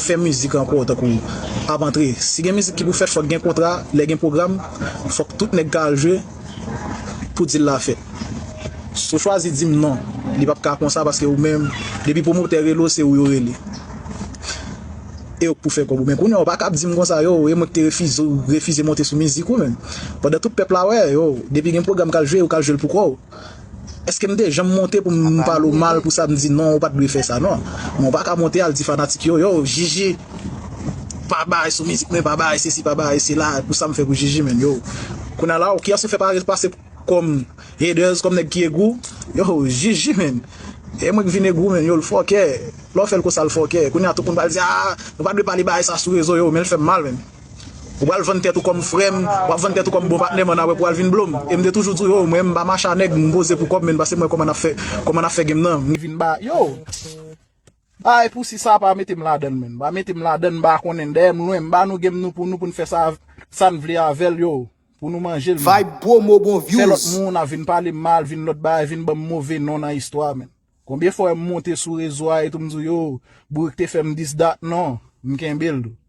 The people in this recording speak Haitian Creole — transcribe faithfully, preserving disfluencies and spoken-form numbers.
Fè mizik ankò tankou ap antre. Si gen mizik ki pou fèt, fòk gen kontra, lè gen pwogram, fòk tout nèg ka al jwe pou dil la fèt. Si w chwazi di m non, li p ap ka konsa paske ou menm, depi pwomotè rele w, se ou yo rele. E yo k pou fè kòb ou. Men kounye a, ou pa ka ap di m konsa, yo, e mwen ki te refize, refize monte sou mizik ou, men. Pandan tout pèp la wè, yo, depi gen pwogram k al jwe, ou k al jwe l pou kò w. Èske m te janm monte pou m pale w mal pou sa, m di non, ou pa t dwe fè sa, non. Men ou pa ka monte al di fanatik yo, yo, Jiji pa bay sou mizik mwen, pa bay sesi, pa bay sela, pou sa m fè pou Jiji, men, yo. Kounye a la, kiyès ou fè pa-, pase kòm haters, kòm nèg ki egou? Yo, Jiji, men. E mwen k vin egou, men, yo, l fòkè. Lè w fè l konsa, l fòkè. Kounye a, tout moun pral di, ah, nou pa dwe pale bagay sa sou rezo, yo, men l fè m mal, men. Ou pral vann tèt ou kòm frè m, w ap vann tèt ou kòm bon patnè m, ann apre pou w al vin blo m. E m te toujou di w, yo, mwen m pa mache a nèg, m poze pou kò m, men pase m wè kòman n ap fè, kòman n ap fè game nan. M vin ba, yo, bay pou si sa pa mete m ladann, men. Pa mete m ladann, m pa konnen. Dèyè m lwen, m ba nou game nou pou nou, pou n fè sa, sa n vle avè l, yo. Pou nou manje l, men. Vibe promo bon views. Fè lòt moun ap vin pale m mal, vin lòt bagay, vin ban m move non nan istwa, men. Konbyen fwa m monte sou rezo a e tou m di w, yo, bourik te fè m dis dat, non, m kenbe l tou.